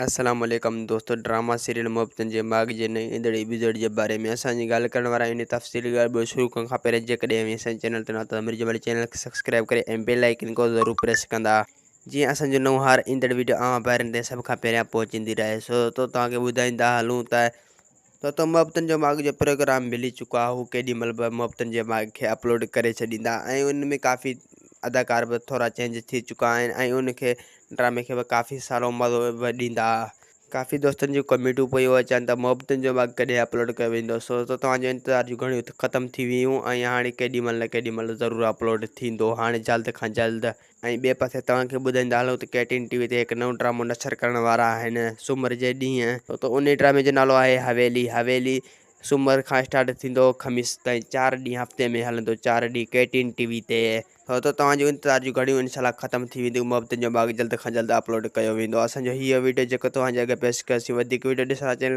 السلام عليڪم دوستو ڊراما سيريل محبتن جي ماڳ جي نئين ايندڙ ايپيسوڊ جي باري ۾ اسان جي ڳالهه ڪرڻ وارا آهيون تفصيلي ڳالهه ٻولهه شروع ڪرڻ کان پهرين جيڪڏهن اوهين اسان جي چينل تي نوان ته مرجي واري چينل کي سبسڪرائب ڪري ۽ بيل آئيڪن کي ضرور پريس ڪندا جيئن اسان جو نئون هر ايندڙ ويڊيو اوهان ڀائرن تائين سڀ کان پهريان پهچندي رهي سو تو توهان کي ٻڌائيندا هلون ته تو ته محبتن جو ماڳ جو پروگرام ملي چڪو آهي هو ڪيڏي مهل به محبتن جي ماڳ کي اپلوڊ ڪري ڇڏيندا ۽ ان ۾ ڪافي اداڪار به ٿورا چينج ٿي چڪا آهن ۽ ان کي ڊرامي کي به ڪافي سارو مزو به ڏيندا. ڪافي دوستن جون ڪمينٽون پيون اچن ته محبتن جو ماڳ ڪڏهن اپلوڊ ڪيو ويندو سو ته توهان جو انتظار جون گهڙيون ختم ٿي ويون ۽ هاڻي ڪيڏي مهل نه ڪيڏي مهل ضرور اپلوڊ ٿيندو هاڻي جلد کان جلد. ۽ ٻئي پاسي توهان کي ٻڌائيندا هلون ته ڪي ٽين ٽي وي تي هڪ نئون ڊرامو نشر ڪرڻ وارا آهن سومر جي ڏينهن ته انهي ڊرامي جو نالو آهي حويلي حويلي سومر کان اسٽارٽ ٿيندو خميس تائين چار ڏينهن هفتي ۾ هلندو چار ڏينهن ڪي ٽين ٽي وي تي. هو ته توهان جون انتظار جون گهڙيون انشاء الله ختم ٿي وينديون محبتن جو باغ جلد کان جلد اپلوڊ ڪيو ويندو اسان جو هيء ويڊيو جيڪو توهان جي اڳيان پيش ڪيوسين وڌيڪ ويڊيو ڏسڻ لاء چينل.